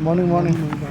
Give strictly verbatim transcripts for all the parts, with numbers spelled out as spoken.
Morning, morning.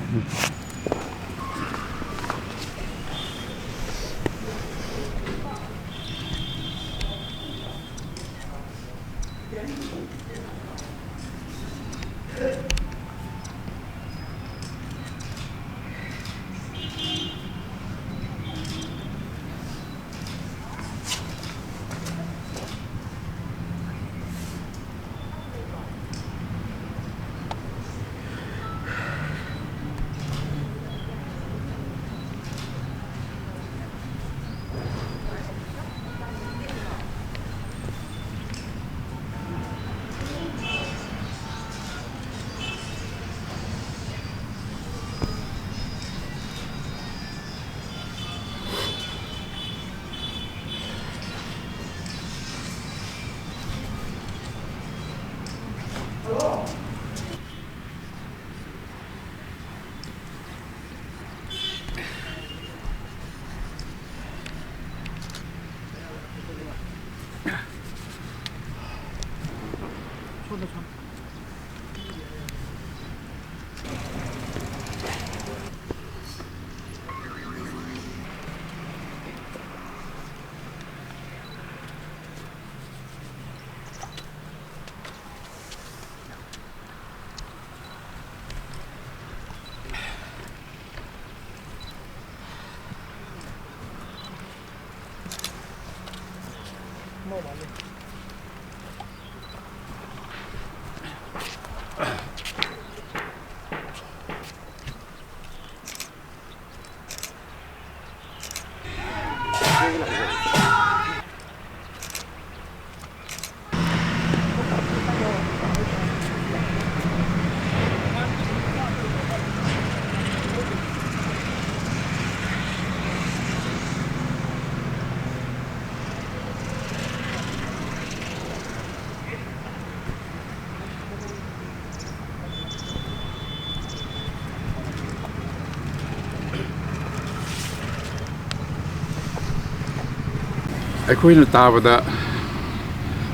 ꯑꯩꯈꯣꯏꯅ ꯇꯥꯕꯗ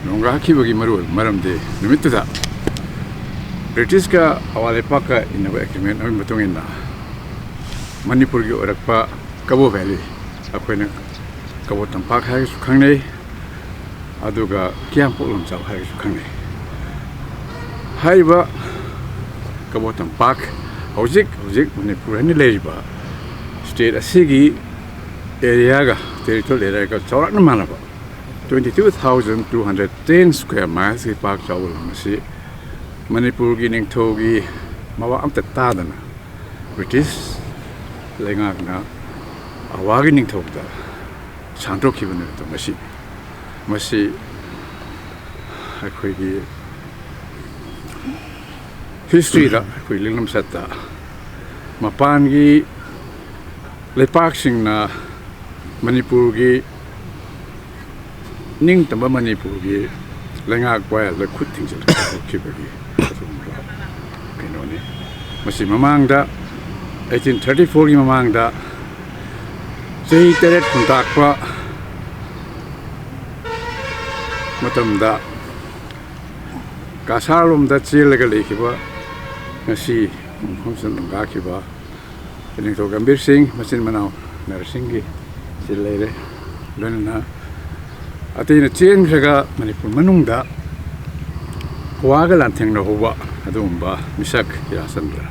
ꯅꯣꯡꯒꯥꯈꯤꯕꯒꯤ ꯃꯔꯣꯜ ꯃꯔꯝꯗꯤ ꯅꯨꯃꯤꯠꯇꯨꯗ ꯕ꯭ꯔꯤꯇꯤꯁꯀ ꯑꯋꯥ ꯂꯩꯄꯥꯛꯀ ꯏꯟꯅꯕ ꯑꯦꯒ꯭ꯔꯤꯃꯦꯟ ꯑꯃꯒꯤ ꯃꯇꯨꯡ ꯏꯟꯅ ꯃꯅꯤꯄꯨꯔꯒꯤ ꯑꯣꯏꯔꯛꯄ ꯀꯕꯣ ꯚꯦꯂꯤ, ꯑꯩꯈꯣꯏꯅ ꯀꯕꯣ ꯇꯝꯄꯥꯛ ꯍꯥꯏꯔꯒꯁꯨ ꯈꯪꯅꯩ, ꯑꯗꯨꯒ ꯀꯤꯌꯥꯝꯄꯣꯛ ꯂꯝꯖꯥꯎ ꯍꯥꯏꯔꯒꯁꯨ ꯈꯪꯅꯩ꯫ ꯍꯥꯏꯔꯤꯕ ꯀꯕꯣ ꯇꯝꯄꯥꯛ, ꯍꯧꯖꯤꯛ ꯍꯧꯖꯤꯛ ꯃꯅꯤꯄꯨꯔ ꯍꯥꯏꯅ ꯂꯩꯔꯤꯕ ꯁ꯭ꯇꯦꯠ ꯑꯁꯤꯒꯤ ꯑꯦꯔꯤꯌꯥꯒ, ꯇꯦꯔꯤꯇꯣꯔꯤꯌꯦꯜ ꯑꯦꯔꯤꯌꯥꯒ ꯆꯥꯎꯔꯥꯛꯅ ꯃꯥꯟꯅꯕ twenty two thousand two hundred ten square milesꯀꯤ ꯄꯥꯛ ꯆꯥꯎꯕ ꯂꯝ ꯑꯁꯤ ꯃꯅꯤꯄꯨꯔꯒꯤ ꯅꯤꯡꯊꯧꯒꯤ ꯃꯋꯥ ꯑꯝꯇ ꯇꯥꯗꯅ ꯕ꯭ꯔꯤꯇꯤꯁ ꯂꯩꯉꯥꯛꯅ ꯑꯋꯥꯒꯤ ꯅꯤꯡꯊꯧꯗ ꯁꯥꯟꯗꯣꯛꯈꯤꯕ ꯅꯨꯃꯤꯠꯇꯣ ꯉꯁꯤ꯫ ꯃꯁꯤ ꯑꯩꯈꯣꯏꯒꯤ ꯍꯤꯁꯇ꯭ꯔꯤꯗ, ꯑꯩꯈꯣꯏ ꯂꯤꯛꯂꯝꯁꯠꯇ ꯃꯄꯥꯟꯒꯤ ꯂꯩꯄꯥꯛꯁꯤꯡꯅ ꯃꯅꯤꯄꯨꯔꯒꯤ, ꯅꯤꯡꯇꯝꯕ ꯃꯅꯤꯄꯨꯔꯒꯤ ꯂꯩꯉꯥꯛ ꯋꯥꯌꯦꯜꯗ ꯈꯨꯠ ꯊꯤꯡꯖꯤꯜꯂꯒ ꯍꯧꯈꯤꯕꯒꯤ ꯑꯗꯨꯒꯨꯝꯕ ꯀꯩꯅꯣꯅꯤ꯫ ꯃꯁꯤ ꯃꯃꯥꯡꯗ, eighteen thirty fourꯒꯤ ꯃꯃꯥꯡꯗ ꯆꯍꯤ ꯇꯔꯦꯠ ꯈꯨꯟꯇꯥꯛꯄ ꯃꯇꯝꯗ ꯀꯁꯥꯔꯂꯣꯝꯗ ꯆꯦꯜꯂꯒ ꯂꯩꯈꯤꯕ, ꯉꯁꯤ ꯃꯐꯝꯁꯤꯗ ꯂꯝꯗꯥꯈꯤꯕ ꯅꯤꯡꯊꯧ ꯒꯝꯚꯤꯔ ꯁꯤꯡ, ꯃꯆꯤꯟ ꯃꯅꯥꯎ ꯅꯔꯁꯤꯡꯒꯤ ꯁꯤ ꯂꯩꯔꯦ꯫ ꯂꯣꯏꯅꯅ ꯑꯇꯩꯅ ꯆꯦꯟꯈ꯭ꯔꯒ ꯃꯅꯤꯄꯨꯔ ꯃꯅꯨꯡꯗ ꯒꯣꯋꯥꯒ ꯂꯥꯟꯊꯦꯡꯅꯍꯧꯕ ꯑꯗꯨꯒꯨꯝꯕ ꯃꯤꯁꯛ ꯍꯤꯔꯥꯆꯟꯗ꯭ꯔ,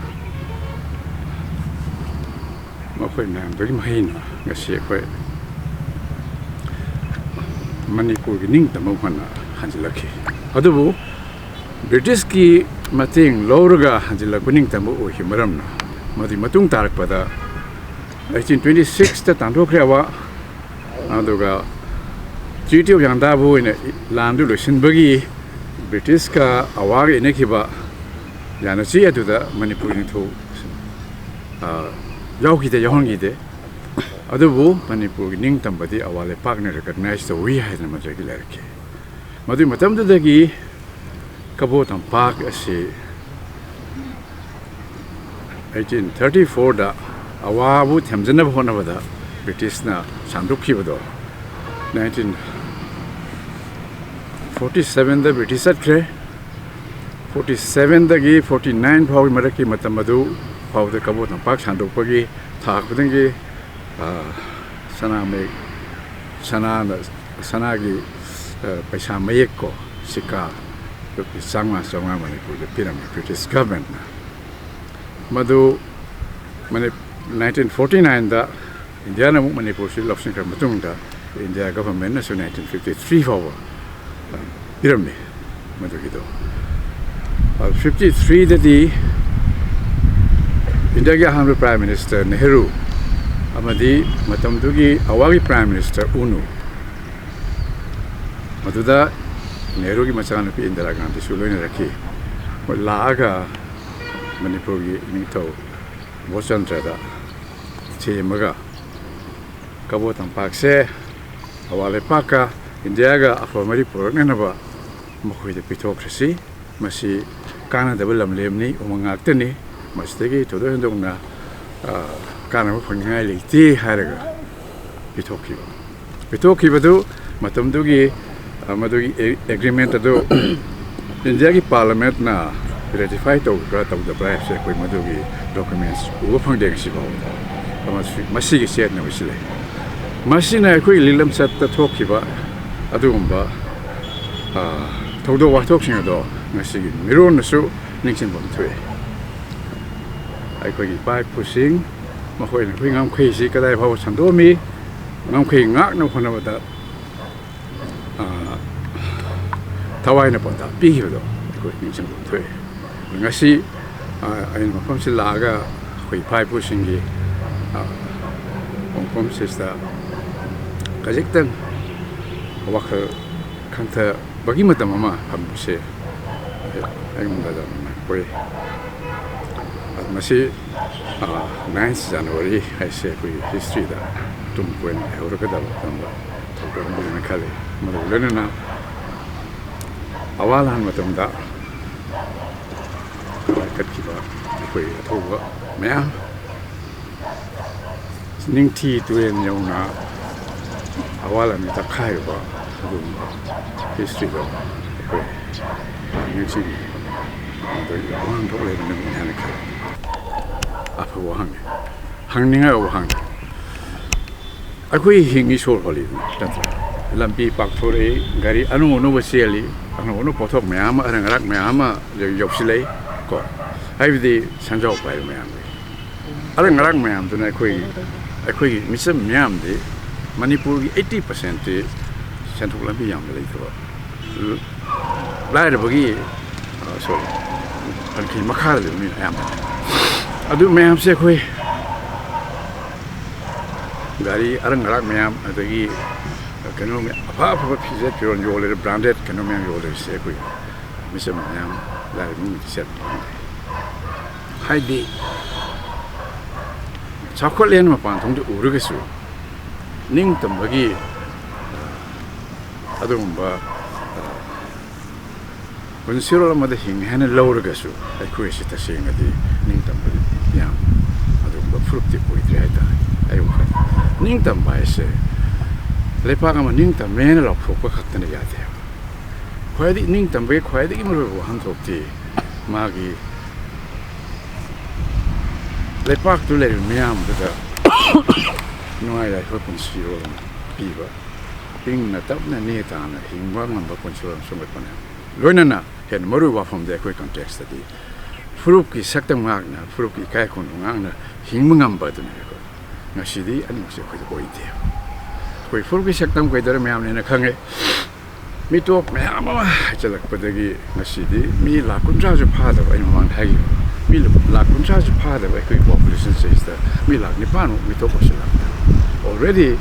ꯃꯈꯣꯏ ꯃꯌꯥꯝꯗꯨꯒꯤ ꯃꯍꯩꯅ ꯉꯁꯤ ꯑꯩꯈꯣꯏ ꯃꯅꯤꯄꯨꯔꯒꯤ ꯅꯤꯡꯇꯝꯕ ꯍꯣꯠꯅ ꯍꯟꯖꯤꯜꯂꯛꯈꯤ꯫ ꯑꯗꯨꯕꯨ ꯕ꯭ꯔꯤꯇꯤꯁꯀꯤ ꯃꯇꯦꯡ ꯂꯧꯔꯒ ꯍꯟꯖꯤꯜꯂꯛꯄ ꯅꯤꯡꯇꯝꯕ ꯑꯣꯏꯈꯤꯕ ꯃꯔꯝꯅ, ꯃꯗꯨꯒꯤ ꯃꯇꯨꯡ ꯇꯥꯔꯛꯄꯗ eighteen twenty sixꯇ ꯇꯥꯟꯊꯣꯛꯈ꯭ꯔꯦ ꯑꯋꯥ, ꯑꯗꯨꯒ Treaty of Yandabo ꯑꯣꯏꯅ ꯂꯥꯟꯗꯨ ꯂꯣꯏꯁꯤꯟꯕꯒꯤ ꯕ꯭ꯔꯤꯇꯤꯁꯀ ꯑꯋꯥꯒ ꯏꯅꯈꯤꯕ ꯌꯥꯅꯆꯦ ꯑꯗꯨꯗ ꯃꯅꯤꯄꯨꯔ ꯅꯤꯡꯊꯧ, ꯑ, ꯌꯥꯎꯈꯤꯗꯦ, ꯌꯥꯎꯍꯟꯈꯤꯗꯦ꯫ ꯑꯗꯨꯕꯨ ꯃꯅꯤꯄꯨꯔꯒꯤ ꯅꯤꯡꯇꯝꯕꯗꯤ ꯑꯋꯥ ꯂꯩꯄꯥꯛꯅ recognize ꯇꯧꯏ ꯍꯥꯏꯗꯅ ꯃꯗꯨꯗꯒꯤ ꯂꯩꯔꯛꯈꯤ꯫ ꯃꯗꯨꯒꯤ ꯃꯇꯝꯗꯨꯗꯒꯤ ꯀꯕꯣ ꯇꯝꯄꯥꯛ ꯑꯁꯤ eighteen thirty fourꯗ ꯑꯋꯥꯕꯨ ꯊꯦꯝꯖꯤꯟꯅꯕ ꯍꯣꯠꯅꯕꯗ ꯕ꯭ꯔꯤꯇꯤꯁꯅ ꯁꯥꯟꯗꯣꯛꯈꯤꯕꯗꯣ, nineteen forty sevenꯗ ꯕ꯭ꯔꯤꯇꯤꯁ ꯆꯠꯈ꯭ꯔꯦ꯫ ꯐꯣꯔꯇꯤ ꯁꯕꯦꯟꯗꯒꯤ ꯐꯣꯔꯇꯤ ꯅꯥꯏꯟ ꯐꯥꯎꯒꯤ ꯃꯔꯛꯀꯤ ꯃꯇꯝ ꯑꯗꯨ ꯐꯥꯎꯕꯗ ꯀꯕꯣ ꯇꯝꯄꯥꯛ ꯁꯟꯗꯣꯛꯄꯒꯤ ꯊꯥ ꯈꯨꯗꯤꯡꯒꯤ, ꯑ, ꯁꯅꯥ ꯃꯌꯦꯛ, ꯁꯅꯥꯅ, ꯁꯅꯥꯒꯤ, ꯑ, ꯄꯩꯁꯥ ꯃꯌꯦꯛ ꯀꯣ, ꯁꯤꯀꯥ ꯔꯨꯄꯤ ꯆꯥꯝꯃꯉꯥ ꯆꯥꯝꯃꯉꯥ ꯃꯅꯤꯄꯨꯔꯗ ꯄꯤꯔꯝꯃꯤ ꯕ꯭ꯔꯤꯇꯤꯁ ꯒꯚꯔꯟꯃꯦꯟꯠꯅ꯫ ꯃꯗꯨ ꯃꯅꯤ-, ꯅꯥꯏꯟꯇꯤꯟ ꯐꯣꯔꯇꯤ ꯅꯥꯏꯟꯗ ꯏꯟꯗꯤꯌꯥꯅ ꯑꯃꯨꯛ ꯃꯅꯤꯄꯨꯔꯁꯤ ꯂꯧꯁꯤꯟꯈ꯭ꯔ ꯃꯇꯨꯡꯗ, ꯏꯟꯗꯤꯌꯥ ꯒꯚꯔꯟꯃꯦꯟꯠꯅꯁꯨ ꯅꯥꯏꯟꯇꯤꯟ ꯐꯤꯐꯇꯤ ꯊ꯭ꯔꯤ ꯐꯥꯎꯕ, ꯑ, ꯄꯤꯔꯝꯃꯤ ꯃꯗꯨꯒꯤꯗꯣ꯫ ꯑ, ꯐꯤꯐꯇꯤ ꯊ꯭ꯔꯤꯗꯗꯤ ꯏꯟꯗꯤꯌꯥꯒꯤ ꯑꯍꯥꯟꯕ ꯄ꯭ꯔꯥꯏꯝ ꯃꯤꯅꯤꯁꯇꯔ ꯅꯦꯍꯔꯨ ꯑꯃꯗꯤ ꯃꯇꯝꯗꯨꯒꯤ ꯑꯋꯥꯒꯤ ꯄ꯭ꯔꯥꯏꯝ ꯃꯤꯅꯤꯁꯇꯔ ꯎꯅꯨ, ꯃꯗꯨꯗ ꯅꯦꯍꯔꯨꯒꯤ ꯃꯆꯥꯅꯨꯄꯤ ꯏꯟꯗꯤꯔꯥ ꯒꯥꯟꯙꯤꯁꯨ ꯂꯣꯏꯅꯔꯛꯈꯤ꯫ ꯃꯣꯏ ꯂꯥꯛꯑꯒ ꯃꯅꯤꯄꯨꯔꯒꯤ ꯅꯤꯡꯊꯧ ꯕꯣꯆꯟꯗ꯭ꯔꯗ ꯊꯦꯝꯃꯒ, ꯀꯕꯣ ꯇꯝꯄꯥꯛꯁꯦ ꯑꯋꯥ ꯂꯩꯄꯥꯛꯀ ꯏꯟꯗꯤꯌꯥꯒ ꯑꯐ ꯃꯔꯤ ꯄꯨꯔꯛꯅꯅꯕ ꯃꯈꯣꯏꯗ ꯄꯤꯊꯣꯛꯈ꯭ꯔꯁꯤ꯫ ꯃꯁꯤ ꯀꯥꯟꯅꯗꯕ ꯂꯝꯂꯦꯟꯅꯤ, ꯎꯃꯪ ꯉꯥꯛꯇꯅꯤ, ꯃꯁꯤꯗꯒꯤ ꯊꯣꯏꯗꯣꯛ ꯍꯦꯟꯗꯣꯛꯅ, ꯑ, ꯀꯥꯟꯅꯕ ꯐꯪꯅꯤꯡꯉꯥꯏ ꯂꯩꯇꯦ ꯍꯥꯏꯔꯒ ꯄꯤꯊꯣꯛꯈꯤꯕ꯫ ꯄꯤꯊꯣꯛꯈꯤꯕꯗꯨ ꯃꯇꯝꯗꯨꯒꯤ, ꯑ, ꯃꯗꯨꯒꯤ ꯑꯦ-, ꯑꯦꯒ꯭ꯔꯤꯃꯦꯟꯠ ꯑꯗꯨ ꯏꯟꯗꯤꯌꯥꯒꯤ ꯄꯥꯔꯂꯤꯌꯥꯃꯦꯟꯠꯅ ꯔꯦꯇꯤꯐꯥꯏ ꯇꯧꯕ꯭ꯔꯥ ꯇꯧꯗꯕ꯭ꯔꯥ ꯍꯥꯏꯕꯁꯦ ꯑꯩꯈꯣꯏ ꯃꯗꯨꯒꯤ ꯗꯣꯀꯨꯃꯦꯟꯠꯁ ꯎꯕ ꯐꯪꯗꯦ ꯉꯁꯤ ꯐꯥꯎꯕꯗ꯫ ꯑꯃꯁꯨ ꯃꯁꯤꯒꯤ ꯆꯦꯠꯅꯕꯁꯤ ꯂꯩ꯫ ꯃꯁꯤꯅ ꯑꯩꯈꯣꯏꯒꯤ ꯂꯤꯂꯝꯆꯠꯇ ꯊꯣꯛꯈꯤꯕ ꯑꯗꯨꯒꯨꯝꯕ, ꯑ, ꯊꯧꯗꯣꯛ ꯋꯥꯊꯣꯛꯁꯤꯡ ꯑꯗꯣ ꯉꯁꯤꯒꯤ ꯃꯤꯔꯣꯟꯅꯁꯨ ꯅꯤꯡꯁꯤꯡꯐꯝ ꯊꯣꯛꯏ꯫ ꯑꯩꯈꯣꯏꯒꯤ ꯏꯄꯥ ꯏꯄꯨꯁꯤꯡ ꯃꯈꯣꯏꯅ ꯑꯩꯈꯣꯏ ꯉꯝꯈꯩꯁꯤ ꯀꯗꯥꯏ ꯐꯥꯎꯕ ꯁꯟꯗꯣꯛꯑꯝꯃꯤ, ꯉꯝꯈꯩ ꯉꯥꯛꯅꯕ ꯍꯣꯠꯅꯕꯗ, ꯑ, ꯊꯋꯥꯏꯅ ꯄꯣꯟꯊꯥ ꯄꯤꯈꯤꯕꯗꯣ ꯑꯩꯈꯣꯏ ꯅꯤꯡꯁꯤꯡꯐꯝ ꯊꯣꯛꯏ꯫ ꯉꯁꯤ, ꯑ, ꯑꯩꯅ ꯃꯐꯝꯁꯤ ꯂꯥꯛꯑꯒ ꯑꯩꯈꯣꯏ ꯏꯄꯥ ꯏꯄꯨꯁꯤꯡꯒꯤ, ꯑ, ꯃꯐꯝꯁꯤꯗ ꯈꯖꯤꯛꯇꯪ ꯋꯥꯈꯜ ꯈꯟꯊꯕꯒꯤ ꯃꯇꯝ ꯑꯃ ꯐꯪꯕꯁꯦ ꯑꯩꯉꯣꯟꯗ ꯌꯥꯝꯅ ꯑꯣꯏ꯫ ꯃꯁꯤ, ꯑ, ꯅꯥꯏꯟ ꯖꯅꯋꯥꯔꯤ ꯍꯥꯏꯁꯦ ꯑꯩꯈꯣꯏꯒꯤ ꯍꯤꯁꯇ꯭ꯔꯤꯗ ꯇꯨꯡ ꯀꯣꯏꯅ ꯂꯩꯍꯧꯔꯒꯗꯕ ꯑꯗꯨꯒꯨꯝꯕ ꯊꯧꯗꯣꯛ ꯑꯃꯅꯤ ꯈꯜꯂꯤ꯫ ꯃꯗꯨꯒ ꯂꯣꯏꯅꯅ ꯑꯋꯥ ꯂꯥꯟ ꯃꯇꯝꯗ ꯋꯥꯀꯠꯈꯤꯕ ꯑꯩꯈꯣꯏ ꯑꯊꯧꯕ ꯃꯌꯥꯝ, ꯅꯤꯡꯊꯤ ꯇꯨꯔꯦꯜ ꯌꯧꯅ ꯑꯋꯥ ꯂꯥꯟ ꯇꯛꯈꯥꯏꯔꯨꯕ ꯑꯗꯨꯒꯨꯝꯕ ꯍꯤꯁꯇ꯭ꯔꯤꯗꯣ ꯑꯩꯈꯣꯏ ꯅꯤꯡꯁꯤꯡꯉꯤ꯫ ꯑꯗꯨꯒꯤ ꯋꯥꯍꯪ ꯊꯣꯛꯂꯛꯏꯕ ꯅꯨꯃꯤꯠꯅꯤ ꯍꯥꯏꯅ ꯈꯜꯂꯤ꯫ ꯑꯐꯕ ꯋꯥꯍꯪꯅꯤ, ꯍꯪꯅꯤꯡꯉꯥꯏ ꯋꯥꯍꯪꯅꯤ꯫ ꯑꯩꯈꯣꯏ ꯍꯤꯡꯉꯤ, ꯁꯣꯔ ꯍꯣꯜꯂꯤꯕꯅꯤ, ꯅꯠꯇ꯭ꯔꯥ? ꯂꯝꯕꯤ ꯄꯥꯛꯊꯣꯔꯛꯏ, ꯒꯥꯔꯤ ꯑꯅꯧ ꯑꯅꯧꯕ ꯆꯦꯜꯂꯤ, ꯑꯅꯧ ꯑꯅꯧꯕ ꯄꯣꯠꯊꯣꯛ ꯃꯌꯥꯝ ꯑꯃ, ꯑꯔꯪ ꯑꯔꯥꯛ ꯃꯌꯥꯝ ꯑꯃ ꯌꯧꯁꯤꯜꯂꯛꯏ ꯀꯣ, ꯍꯥꯏꯕꯗꯤ ꯁꯦꯟꯖꯥꯎ ꯄꯥꯏꯕ ꯃꯌꯥꯝꯒꯤ ꯑꯔꯪ ꯑꯔꯥꯛ ꯃꯌꯥꯝꯗꯨꯅ ꯑꯩꯈꯣꯏꯒꯤ, ꯑꯩꯈꯣꯏꯒꯤ ꯃꯤꯆꯝ ꯃꯤꯌꯥꯝꯗꯤ, ꯃꯅꯤꯄꯨꯔꯒꯤ ꯑꯩꯠꯇꯤ ꯄꯥꯔꯁꯦꯟꯇꯤ ꯁꯦꯟꯊꯣꯛ ꯂꯝꯕꯤ ꯌꯥꯝꯅ ꯂꯩꯇꯕ, ꯂꯥꯏꯔꯕꯒꯤ, ꯁꯣꯔꯤ, ꯄꯟꯈꯤ ꯃꯈꯥꯗ ꯂꯩꯕ ꯃꯤꯅ ꯑꯌꯥꯝꯕ꯫ ꯑꯗꯨ ꯃꯌꯥꯝꯁꯦ ꯑꯩꯈꯣꯏ ꯒꯥꯔꯤ ꯑꯔꯪ ꯑꯔꯥꯛ ꯃꯌꯥꯝ, ꯑꯗꯒꯤ ꯀꯩꯅꯣ ꯃꯌꯥꯝ, ꯑꯐ ꯑꯐꯕ ꯐꯤꯖꯦꯠ ꯐꯤꯔꯣꯜ ꯌꯣꯜꯂꯤꯕ, ꯕ꯭ꯔꯥꯟꯗꯦꯠ ꯀꯩꯅꯣ ꯃꯌꯥꯝ ꯌꯣꯜꯂꯤꯕꯁꯦ ꯑꯩꯈꯣꯏ ꯃꯤꯆꯝ ꯃꯌꯥꯝ, ꯂꯥꯏꯔꯕ ꯏꯃꯨꯡꯗꯤ ꯁꯦꯠꯄ ꯐꯪꯗꯦ꯫ ꯍꯥꯏꯗꯤ ꯆꯥꯎꯈꯠꯂꯦꯅ ꯃꯄꯥꯟ ꯊꯣꯡꯗ ꯎꯔꯒꯁꯨ, ꯅꯤꯡꯇꯝꯕꯒꯤ, ꯑ, ꯑꯗꯨꯒꯨꯝꯕ, ꯑ, ꯄꯨꯟꯁꯤꯔꯣꯜ ꯑꯃꯗ ꯍꯤꯡꯉꯦ ꯍꯥꯏꯅ ꯂꯧꯔꯒꯁꯨ, ꯑꯩꯈꯣꯏ ꯑꯁꯤ ꯇꯁꯦꯡꯅꯗꯤ ꯅꯤꯡꯇꯝꯕꯗꯤ ꯌꯥꯝ ꯑꯗꯨꯒꯨꯝꯕ ꯐꯨꯔꯨꯞꯇꯤ ꯑꯣꯏꯗ꯭ꯔꯦ ꯍꯥꯏꯇꯥꯔꯦ꯫ ꯑꯩ ꯋꯥꯈꯜꯗ ꯅꯤꯡꯇꯝꯕ ꯍꯥꯏꯁꯦ, ꯂꯩꯄꯥꯛ ꯑꯃ ꯅꯤꯡꯇꯝꯃꯦꯅ ꯂꯥꯎꯊꯣꯛꯄ ꯈꯛꯇꯅ ꯌꯥꯗꯦ ꯍꯥꯏꯕ꯫ ꯈ꯭ꯋꯥꯏꯗꯒꯤ ꯅꯤꯡꯇꯝꯕꯒꯤ ꯈ꯭ꯋꯥꯏꯗꯒꯤ ꯃꯔꯨꯑꯣꯏꯕ ꯋꯥꯍꯟꯊꯣꯛꯇꯤ ꯃꯥꯒꯤ ꯂꯩꯄꯥꯛꯇꯨ ꯂꯩꯔꯤꯕ ꯃꯤꯌꯥꯝꯗꯨꯗ ꯅꯨꯡꯉꯥꯏ ꯌꯥꯏꯐꯕ ꯄꯨꯟꯁꯤꯔꯣꯜ ꯑꯃ ꯄꯤꯕ, ꯏꯪꯅ ꯇꯞꯅ ꯅꯦ ꯇꯥꯅ ꯍꯤꯡꯕ ꯉꯝꯕ ꯄꯨꯟꯁꯤꯔꯣꯜ ꯑꯃ ꯁꯦꯝꯒꯠꯄꯅꯦ꯫ ꯂꯣꯏꯅꯅ ꯍꯦꯟꯅ ꯃꯔꯨꯑꯣꯏꯕ ꯋꯥꯐꯝꯗꯤ ꯑꯩꯈꯣꯏ ꯀꯟꯇꯦꯛꯁꯇꯗꯤ ꯐꯨꯔꯨꯞꯀꯤ ꯁꯛꯇꯝ ꯉꯥꯛꯅ, ꯐꯨꯔꯨꯞꯀꯤ ꯏꯀꯥꯏ ꯈꯨꯝꯅꯕ ꯉꯥꯛꯅ ꯍꯤꯡꯕ ꯉꯝꯕ ꯑꯗꯨꯅꯤ꯫ ꯑꯩꯈꯣꯏ ꯉꯁꯤꯗꯤ ꯑꯅꯤꯃꯛꯁꯦ ꯑꯩꯈꯣꯏꯗ ꯑꯣꯏꯗꯦ꯫ ꯑꯩꯈꯣꯏ ꯐꯨꯔꯨꯞꯀꯤ ꯁꯛꯇꯝ ꯀꯩꯗꯧꯔꯦ ꯃꯌꯥꯝꯅ ꯍꯦꯟꯅ ꯈꯪꯉꯦ꯫ ꯃꯤꯇꯣꯞ ꯃꯌꯥꯝ ꯑꯃ ꯍꯥꯏꯖꯤꯜꯂꯛꯄꯗꯒꯤ ꯉꯁꯤꯗꯤ ꯃꯤ ꯂꯥꯈ ꯀꯨꯟꯊ꯭ꯔꯥꯁꯨ ꯐꯥꯗꯕ, ꯑꯩꯅ ꯃꯃꯥꯡꯗ ꯍꯥꯏꯈꯤꯕ, ꯃꯤ ꯂꯥꯈ ꯀꯨꯟꯊ꯭ꯔꯥꯁꯨ ꯐꯥꯗꯕ ꯑꯩꯈꯣꯏ ꯄꯣꯄꯨꯂꯦꯁꯟ ꯁꯤꯗꯩꯁꯤꯗ ꯃꯤ ꯂꯥꯈ ꯅꯤꯄꯥꯟꯃꯨꯛ ꯃꯤꯇꯣꯞ ꯑꯣꯏꯁꯤꯜꯂꯛꯑꯦ꯫ Already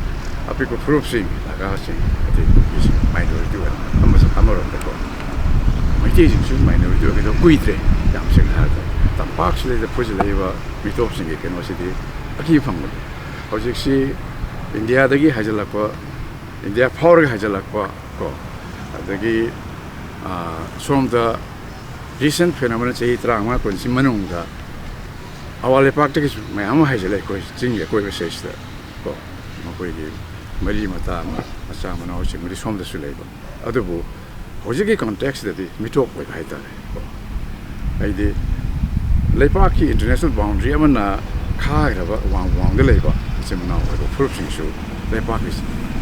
ꯑꯄꯤꯛꯄ ꯐꯨꯔꯨꯞꯁꯤꯡ, ꯅꯥꯒꯥꯁꯤꯡ, ꯑꯗꯩ ꯀꯨꯀꯤꯁꯤꯡ, ꯃꯥꯏꯅꯣꯔꯤꯇꯤ ꯑꯣꯏꯔꯝꯃꯦ꯫ ꯑꯃꯁꯨ ꯑꯃꯔꯣꯝꯗꯀꯣ, ꯃꯩꯇꯩꯁꯤꯡꯁꯨ ꯃꯥꯏꯅꯣꯔꯤꯇꯤ ꯑꯣꯏꯒꯗꯕ ꯀꯨꯏꯗ꯭ꯔꯦ꯫ ꯌꯥꯝ ꯁꯦꯡꯅ ꯍꯥꯏꯔꯕꯗ ꯇꯝꯄꯥꯛꯁꯤꯗꯩꯗ ꯐꯨꯖꯤꯜꯂꯛꯏꯕ ꯃꯤꯇꯣꯞꯁꯤꯡꯒꯤ ꯀꯩꯅꯣꯁꯤꯗꯤ ꯑꯀꯤꯕ ꯐꯪꯕꯅꯤ꯫ ꯍꯧꯖꯤꯛꯁꯤ ꯏꯟꯗꯤꯌꯥꯗꯒꯤ ꯍꯥꯏꯖꯤꯜꯂꯛꯄ, ꯏꯟꯗꯤꯌꯥ ꯐꯥꯎꯔꯒ ꯍꯥꯏꯖꯤꯜꯂꯛꯄ ꯀꯣ, ꯑꯗꯒꯤ, ꯑꯥ, ꯁꯣꯝꯗ recent phenomenon ꯆꯍꯤ ꯇꯔꯥꯃꯉꯥ ꯀꯨꯟꯁꯤ ꯃꯅꯨꯡꯗ ꯑꯋꯥ ꯂꯩꯄꯥꯛꯇꯒꯤꯁꯨ ꯃꯌꯥꯝ ꯑꯃ ꯍꯥꯏꯖꯤꯜꯂꯛꯑꯦ꯫ ꯑꯩꯈꯣꯏ ꯆꯤꯡꯒꯤ ꯑꯀꯣꯏꯕ ꯁꯤꯗꯩꯁꯤꯗ ꯀꯣ, ꯃꯈꯣꯏꯒꯤ ꯃꯔꯤ ꯃꯇꯥ ꯑꯃ, ꯃꯆꯥ ꯃꯅꯥꯎꯁꯤꯡꯕꯨꯗꯤ ꯁꯣꯝꯗꯁꯨ ꯂꯩꯕ, ꯑꯗꯨꯕꯨ ꯍꯧꯖꯤꯛꯀꯤ ꯀꯟꯇꯦꯛꯁꯇꯗꯤ ꯃꯤꯇꯣꯞ ꯑꯣꯏꯕ ꯍꯥꯏꯇꯥꯔꯦ ꯀꯣ꯫ ꯑꯩꯗꯤ ꯂꯩꯄꯥꯛꯀꯤ ꯏꯟꯇꯔꯅꯦꯁꯅꯦꯜ ꯕꯥꯎꯟꯗꯔꯤ ꯑꯃꯅ ꯈꯥꯈ꯭ꯔꯕ ꯋꯥꯡ ꯋꯥꯡꯗ ꯂꯩꯕ ꯏꯆꯤꯟ ꯏꯅꯥꯎ ꯑꯣꯏꯕ ꯐꯨꯔꯨꯞꯁꯤꯡꯁꯨ ꯂꯩꯄꯥꯛꯀꯤ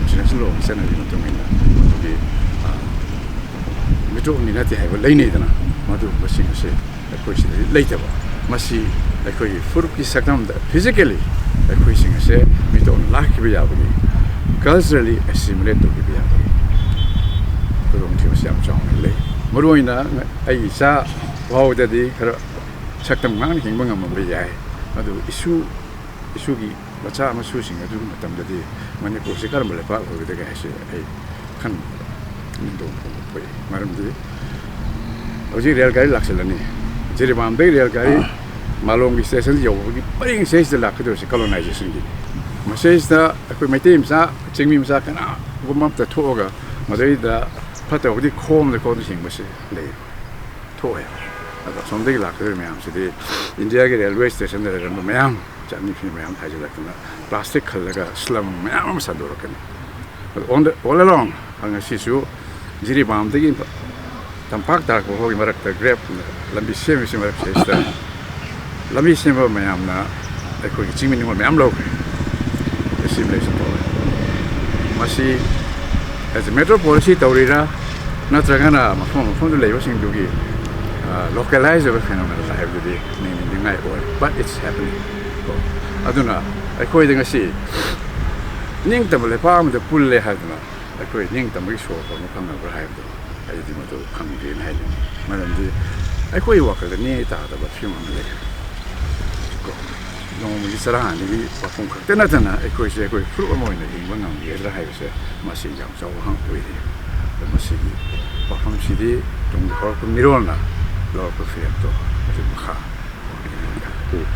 ꯏꯟꯇꯔꯅꯦꯁꯅꯦꯜ ꯂꯣꯒꯤ ꯆꯠꯅꯕꯤ ꯃꯇꯨꯡ ꯏꯟꯅ ꯃꯗꯨꯒꯤ, ꯑ, ꯃꯤꯇꯣꯞꯅꯤ ꯅꯠꯇꯦ ꯍꯥꯏꯕ ꯂꯩꯅꯩꯗꯅ, ꯃꯗꯨꯒꯨꯝꯕꯁꯤꯡ ꯑꯁꯦ ꯑꯩꯈꯣꯏ ꯁꯤꯗꯗꯤ ꯂꯩꯇꯕ꯫ ꯃꯁꯤ ꯑꯩꯈꯣꯏꯒꯤ ꯐꯨꯔꯨꯞꯀꯤ ꯁꯛꯇꯝꯗ, ꯐꯤꯖꯤꯀꯦꯜꯂꯤ ꯑꯩꯈꯣꯏꯁꯤꯡ ꯑꯁꯦ ꯃꯤꯇꯣꯞꯅ ꯂꯥꯛꯈꯤꯕ ꯌꯥꯕꯒꯤ, ꯀꯜꯆꯔꯦꯜꯂꯤ ꯑꯦꯁꯤꯃꯤꯂꯦꯠ ꯇꯧꯈꯤꯕ ꯌꯥꯕꯒꯤ ꯈꯨꯗꯣꯡꯊꯤꯕꯁꯤ ꯌꯥꯝ ꯆꯥꯎꯅ ꯂꯩ꯫ ꯃꯔꯨꯑꯣꯏꯅ ꯑꯩ ꯏꯆꯥ ꯐꯥꯎꯕꯗꯗꯤ ꯈꯔ ꯁꯛꯇꯝ ꯉꯥꯡꯅ ꯍꯤꯡꯕ ꯉꯝꯃꯝꯕ ꯌꯥꯏ, ꯑꯗꯨꯕꯨ ꯏꯁꯨ, ꯏꯁꯨꯒꯤ ꯃꯆꯥ ꯃꯁꯨꯁꯤꯡ ꯑꯗꯨꯒꯤ ꯃꯇꯝꯗꯗꯤ ꯃꯅꯤꯄꯨꯔꯁꯤ ꯀꯔꯝꯕ ꯂꯩꯄꯥꯛ ꯑꯣꯏꯒꯗꯒꯦ ꯍꯥꯏꯁꯦ ꯑꯩ ꯈꯟꯕꯗ ꯅꯤꯡꯗꯣꯡ ꯐꯣꯡꯕ ꯄꯣꯛꯏ꯫ ꯃꯔꯝꯗꯤ ꯍꯧꯖꯤꯛ ꯔꯦꯜ ꯒꯥꯔꯤ ꯂꯥꯛꯁꯤꯜꯂꯅꯤ, ꯖꯤꯔꯤꯕꯥꯝꯗꯒꯤ ꯔꯦꯜ ꯒꯥꯔꯤ ꯃꯥꯂꯣꯝꯒꯤ ꯁ꯭ꯇꯦꯁꯟ ꯌꯧꯕꯒꯤ ꯄꯔꯦꯡ ꯁꯤꯗꯩꯁꯤꯗ ꯂꯥꯛꯀꯗꯧꯔꯤꯁꯦ ꯀꯣꯂꯣꯅꯥꯏꯖꯦꯁꯟꯒꯤ꯫ ꯃꯁꯤꯗꯩꯁꯤꯗ ꯑꯩꯈꯣꯏ ꯃꯩꯇꯩ ꯃꯆꯥ, ꯆꯤꯡꯃꯤ ꯃꯆꯥ ꯀꯅꯥꯒꯨꯝꯕ ꯑꯝꯇ ꯊꯣꯛꯑꯒ ꯃꯗꯩꯗ ꯐꯠꯇꯕꯗꯤ ꯈꯣꯝꯗ ꯈꯣꯝꯗ ꯍꯤꯡꯕꯁꯦ ꯂꯩ, ꯊꯣꯛꯑꯦ꯫ ꯑꯗꯣ ꯑꯁꯣꯝꯗꯒꯤ ꯂꯥꯛꯀꯗꯧꯔꯤꯕ ꯃꯌꯥꯝꯁꯤꯗꯤ ꯏꯟꯗꯤꯌꯥꯒꯤ ꯔꯦꯜꯋꯦ ꯁ꯭ꯇꯦꯁꯟꯗ ꯂꯩꯔꯝꯕ ꯃꯌꯥꯝ ꯆꯠꯅꯤ ꯐꯤ ꯃꯌꯥꯝ ꯍꯥꯏꯖꯤꯜꯂꯛꯇꯅ ꯄ꯭ꯂꯥꯁꯇꯤꯛ ꯈꯜꯂꯒ ꯁ꯭ꯂꯝ ꯃꯌꯥꯝ ꯑꯃ ꯁꯟꯗꯣꯔꯛꯀꯅꯤ꯫ ꯑꯗꯣ on the, all along ꯉꯁꯤꯁꯨ ꯖꯤꯔꯤꯕꯥꯝꯗꯒꯤ ꯇꯝꯄꯥꯛ ꯇꯥꯔꯛꯄ ꯐꯥꯎꯒꯤ ꯃꯔꯛꯇ ꯒ꯭ꯔꯦꯞ ꯂꯝꯕꯤ ꯁꯦꯝꯃꯤꯁꯤ ꯃꯔꯛꯁꯤꯗꯩꯁꯤꯗ ꯂꯝꯕꯤ ꯁꯦꯝꯕ ꯃꯌꯥꯝꯅ ꯑꯩꯈꯣꯏꯒꯤ ꯆꯤꯡꯃꯤ ꯅꯤꯉꯣꯜ ꯃꯌꯥꯝ ꯂꯧꯈ꯭ꯔꯦ, ꯑꯦꯁꯤꯃꯤꯂꯦꯁꯟ ꯇꯧꯔꯦ꯫ ꯃꯁꯤ as a matter of policy ꯇꯧꯔꯤꯔꯥ, ꯅꯠꯇ꯭ꯔꯒꯅ ꯃꯐꯝ ꯃꯐꯝꯗ ꯂꯩꯕꯁꯤꯡꯗꯨꯒꯤ ꯂꯣꯀꯦꯂꯥꯏꯖ ꯑꯣꯏꯕ ꯐꯦꯅꯣꯃꯦꯅꯥ ꯍꯥꯏꯕꯗꯨꯗꯤ ꯅꯤꯡꯅꯤꯡꯅꯤꯡꯉꯥꯏ ꯑꯣꯏ, but it's happening ꯀꯣ꯫ ꯑꯗꯨꯅ ꯑꯩꯈꯣꯏꯗ ꯉꯁꯤ ꯅꯤꯡꯇꯝꯕ ꯂꯩꯄꯥꯛ ꯑꯃꯗ ꯄꯨꯜꯂꯦ ꯍꯥꯏꯗꯅ ꯑꯩꯈꯣꯏ ꯅꯤꯡꯇꯝꯕꯒꯤ ꯁꯣꯔ ꯍꯣꯟꯕ ꯐꯪꯉꯕ꯭ꯔꯥ ꯍꯥꯏꯕꯗꯣ ꯑꯩꯗꯤ ꯃꯗꯨ ꯈꯪꯗꯦꯅ ꯍꯥꯏꯅꯤꯡꯉꯤ꯫ ꯃꯔꯝꯗꯤ ꯑꯩꯈꯣꯏ ꯋꯥꯈꯜꯗ ꯅꯤꯡꯉꯩ ꯇꯥꯗꯕ ꯐꯤꯕꯝ ꯑꯃ ꯂꯩ ꯀꯣ꯫ ꯅꯣꯡꯃꯒꯤ ꯆꯔꯥ ꯑꯅꯤꯒꯤ ꯋꯥꯐꯝ ꯈꯛꯇ ꯅꯠꯇꯅ ꯑꯩꯈꯣꯏꯁꯦ ꯑꯩꯈꯣꯏ ꯐꯨꯔꯨꯞ ꯑꯃ ꯑꯣꯏꯅ ꯍꯤꯡꯕ ꯉꯝꯒꯗ꯭ꯔꯥ ꯍꯥꯏꯕꯁꯦ ꯃꯁꯤ ꯌꯥꯝ ꯆꯥꯎꯕ ꯍꯪ ꯑꯣꯏꯔꯤ꯫ ꯑꯗꯣ ꯃꯁꯤꯒꯤ ꯋꯥꯐꯝꯁꯤꯗꯤ ꯇꯨꯡꯗ ꯍꯧꯔꯛꯄ ꯃꯤꯔꯣꯜꯅ ꯂꯧꯔꯛꯄ ꯐꯤꯔꯦꯞꯇꯣ ꯑꯗꯨ ꯃꯈꯥ ꯄꯣꯟꯒꯅꯤ꯫